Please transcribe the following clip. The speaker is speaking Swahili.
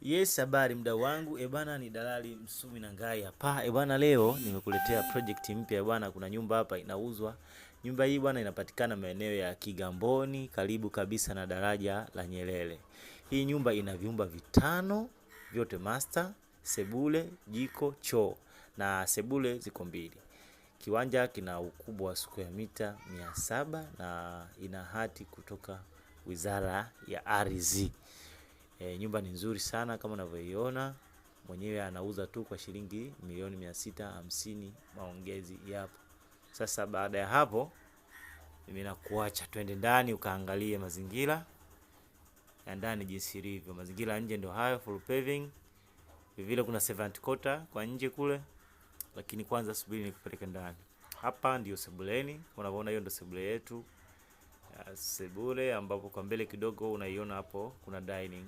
Yes, habari mdau wangu. Ebana, ni dalali Msumi na Ngai hapa. Ebana, leo nimekuletea project mpya bwana. Kuna nyumba hapa inauzwa. Nyumba hii bwana inapatikana maeneo ya Kigamboni, karibu kabisa na daraja la Nyerere. Hii nyumba ina vyumba vitano, vyote master, sebule, jiko, choo na sebule ziko mbili. Kiwanja kina ukubwa wa square mita 700 na ina hati kutoka Wizara ya Ardhi. Nyumba ni nzuri sana kama unavyoiona. Mwenyewe anauza tu kwa shilingi milioni 650, maongezi yapo. Sasa baada ya hapo, mimi nakuacha twende ndani ukaangalie mazingira ya ndani jinsi ilivyo. Mazingira ya nje ndio hayo, full paving. Vile kuna servant quarter kwa nje kule, lakini kwanza subiri nikupeleke ndani. Hapa ndio sebuleni, unavyoona hiyo ndio sebule yetu ya sebule, ambapo kwa mbele kidogo unaiona hapo kuna dining.